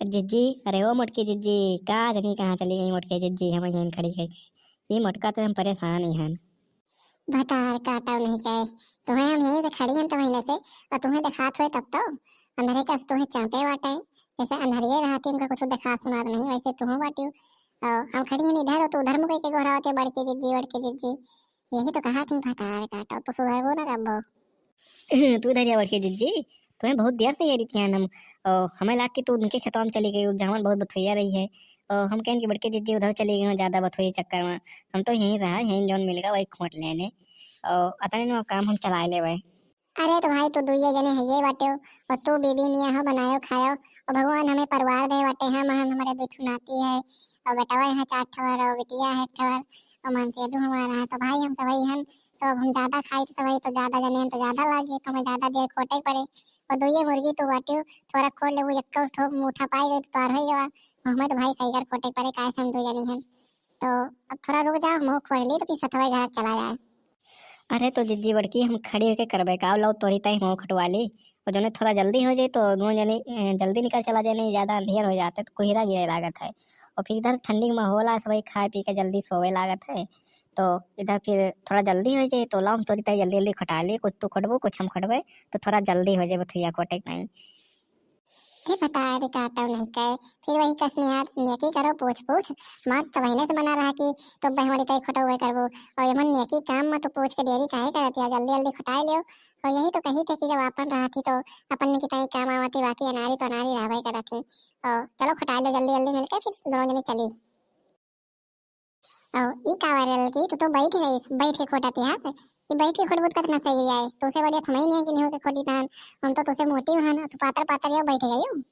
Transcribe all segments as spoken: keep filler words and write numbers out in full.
जिज्जी, अरे ओ मोटकी जिज्जी, का जनी कहाँ चली गई मोटकी जिज्जी, हम यहीं खड़ी है। ये मोटका तो हम परेशान ही हन। भतार काटो नहीं कहे, तुम्हें हम यहीं से खड़ी हन तो महीने से, और तुम्हें देखात हुए तब तो, अंधरे का तुम्हें चांपे बाटे, जैसे अंधरिये रहती उनका कुछ देखा सुनात नहीं, वैसे तुम बाटियो। और हम खड़ी हन इधर, और तू उधर मुकई के गोहरावत है, बड़की जिज्जी, बड़की जिज्जी। यही तो कहा थी, भतार काटो, तो सुधरबो ना कब्बो। तू इधर आवा बड़की जिज्जी, तुम्हें बहुत देर से ये रही थी हम, ओ, हमें लाग कि तू उनके खेतवा में चली गई, जहाँ बहुत बथुइया रही है। ओ, हम कहें कि बड़की जिज्जी उधर चली गई हो ज्यादा बथुइया चक्कर में, हम तो यहीं रहा, यहीं जौन मिल गया वही खोट लेने। ओ, अतने में काम हम चला लेवे। अरे तो भाई, तू दुइये जने है ये बाटे, और तू बीबी मियाँ हो, बनायो खायो, और भगवान हमें परिवार दे बाटे, हम हन, हमारे दो ठो नाती है, और बेटवा यहाँ चार ठवर, और बिटिया है एक ठवर, और मनसेधु हमारा है। तो भाई हम सभी हन, तो अब हम ज्यादा खाई तो सभी तो ज्यादा जने हन, तो ज्यादा लागी, तो हमें ज्यादा देर खोटे के पड़े। और दुइये मुर्गी तू बाटे, थोड़ा खोट लेबू, एक ठो मुठा पाई गई तो तोहार होई गवा, हमें तो भाई सही कर खोटे के पड़े, काहे से हम दो जनी हन। तो अब थोड़ा रुक जाओ, मुँह खोल ली तो फिर सथवा घर चला जाए। अरे तो जिज्जी बड़की, हम खड़ी होके करबे का, लाओ तोरी ताई मुँह खटवा ली। और जौने थोड़ा जल्दी हो जाए तो दोनों जने, अ, जल्दी निकल चला जाए, नहीं ज्यादा अंधेर हो जाते तो कोहरा गिरे लागत है। और फिर इधर ठंडी के माहौल है, सभी खाए पी के जल्दी सोवे लागत है। तो इधर फिर थोड़ा जल्दी हो जाए तो लाओ हम तोरी ताई जल्दी जल्दी खटा ली, कुछ तू खटबो कुछ हम खटबे, तो थोड़ा जल्दी हो जाए बथुइया खोटे के नहीं। ए भतारी काटो नहीं कहे, फिर वही कसनियात नेकी करो पूछ पूछ। मार तो बहने से मना रहा कि तो बहमरी तई खोटो हुए करबो, और ये मन नेकी काम में तो पूछ के देरी काहे करत या, जल्दी जल्दी खटाए लियो। और यही तो कही थे कि जब आपन रहा थी तो अपन की तई काम आवती, बाकी अनारी तो अनारी रहबे करत थी। और चलो खटाए लो जल्दी जल्दी मिलके, फिर दोनों जने चली। ओ, ई का वायरल की? तू तो बैठ गई, बैठ के खोटा तिहास। ई बैठ के खोटबो त कतना सही रही है। तोसे बढ़िया थमई नहीं है कि निहुर के खोटी तान। हम तो तोसे मोटी हन, तू पातर पातर यो बैठ गई हो।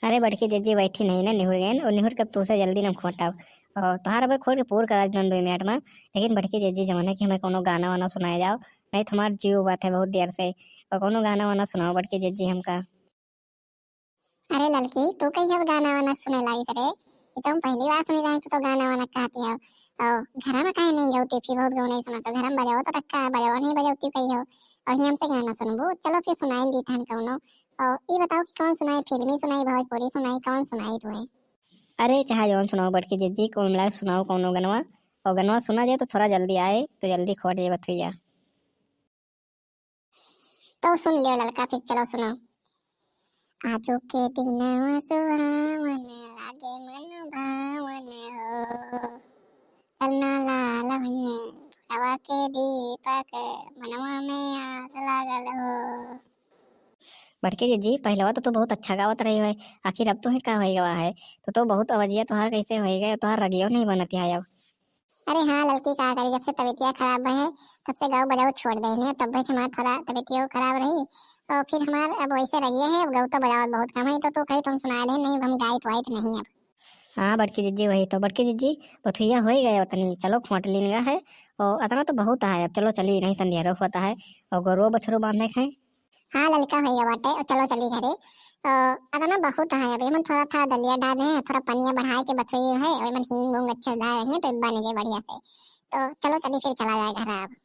अरे बड़की जिज्जी बैठी नहीं ना, निहुर गए और निहुर के तोसे जल्दी ना खोटा। और तोहार अब खोट के पूर करा देन दो मिनट में। लेकिन बड़की जिज्जी जमाने कि हमें कोनो गाना वाना सुनाए जाओ, नहीं तो हमार जीव बात है बहुत देर से। और कोनो गाना वाना सुनाओ बड़की जिज्जी हमका। अरे ललकी, तू कहिया गाना वाना सुने लागिस रे? ये तो हम पहली बार सुने जाए, तू तो गाना वाना कहती है। और घर में काहे नहीं गौती थी, बहुत गौ नहीं सुना तो घर में बजाओ तो टक्का बजाओ नहीं बजाती कही हो। और ही हमसे गाना सुनबू, चलो फिर सुनाई दी थान कौनो। और ये बताओ कि कौन सुनाई, फिल्मी सुनाई, भोजपुरी सुनाई, कौन सुनाई तू है? अरे चाहे जौन सुनाओ बड़की जिज्जी, कौन लाग सुनाओ कौनो गनवा। और गनवा सुना जाए तो थोड़ा जल्दी आए, तो जल्दी खोट जाए बथुइया। तो सुन लियो ललका, फिर चलो सुनो। आजो के दिनवा सुहावन, लागे मन भावन हो। चलना लाल भैया, भुलवा के दीपक, मनवा में आग लागल हो। बड़के जिज्जी, पहलवा तो तू बहुत अच्छा गावत रही है, आखिर अब तोहे का होई गवा है? तो, तो बहुत अवजिया तोहार कैसे होई गए, तोहार रगियो नहीं बनत है अब। अरे हाँ ललकी, का करी, जब से तबीयतिया खराब है तब से गाँव बजाओ छोड़ देने, तब से हमार थोड़ा तबीयतियो खराब रही। और फिर हमार अब वैसे रहिए है, अब गाँव तो बजावत बहुत कम है, तो तू कही तुम सुना दे, नहीं हम गाइत वाइत नहीं अब। हाँ बड़की जिज्जी, वही तो बड़की जिज्जी, बथुइया हो ही गए उतनी, चलो खोट लीन गा है। और अतना तो बहुत है, अब चलो चली, नहीं तंदिया रोक होता है। और गोरुआ बछरू बांधे खाए। हाँ ललका होइगा बाटे, और चलो चली घरे। अ, अतना बहुत है, अब एमन थोड़ा था दलिया डाले हैं, थोड़ा पनिया बढ़ाए के बथुई है, और एमन हींग उंग अच्छे डाले हैं, तो बन गए बढ़िया से। तो चलो चली फिर चला जाए घर अब।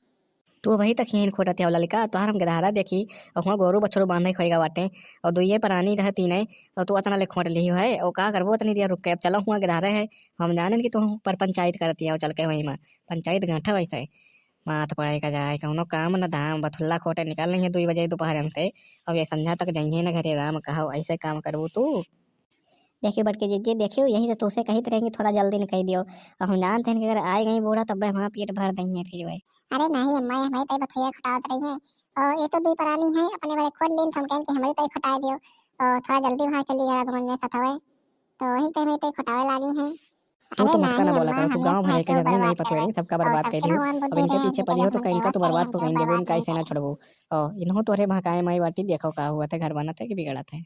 तू वही तक हीन खोटत है ललका, तोहार हम गधारा देखी, और हुआ गोरू बछरू बांधे खोएगा बाटे, और दुइये परानी रहे तीने, और तू अतना ले खोट लिही है, और का करबो उतनी दिया रुक के, अब चलो हुआ गधारे है, हम जानेन कि तू पर पंचायत करती है, चल के वही में पंचायत गांठा वैसे। मात पड़े का जाए, कौनो काम न धाम, बथुल्ला खोटे निकल रही है दुई बजे दोपहर से, अब ये संझा तक जाइए न घरे राम, कहो ऐसे काम करबू तू। देखियो बड़के जिज्जी, देखियो, यही से तोसे कहित रहेंगे थोड़ा जल्दी न कही दियो। अब हम जानते हैं कि अगर आए गई बूढ़ा तब हमारा पेट भर देंगे फिर भाई। अरे नहीं अम्मा, ये हमारी तई बथुइया खटावत रही है, और ये तो दुई परानी है, अपने बड़े खोट लेन, तो हम कहें कि हमारी तई खटाए दियो, और थोड़ा जल्दी वहाँ चली गया तुम सथवे, तो वही तई हमारी तई खटावे लागी है। तू अरे तो मटका नहीं ना बोला अम्मा, करो, तू हम गाँव यहाँ भरे के तो जरूर नहीं बर्बाद पकड़े, करें। सबका और बर्बाद कर सबके दियो। भगवान अब बुद्धि इनके दें, पीछे हम पड़ी हो तो तो कहीं इनका तो बर्बाद तो कहीं देबो, इनका ऐसे ना छोड़बो। और इन्हों तोरे भकाए माई बाटी, देखो का हुआ था, घर बनत है कि बिगड़त है।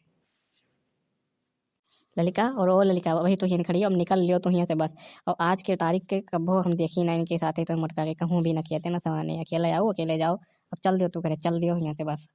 ललिका, और ओ ललिका, वही तो हियन खड़ी हो, अब निकल लियो तो हियाँ से बस। और आज के तारीख के कबो हम देखी ना इनके साथे तो मोटका के कहूँ भी ना खेते ना सवाने, अकेले आओ, अकेले जाओ, अब चल दियो तू घरे, चल दियो हियाँ से बस।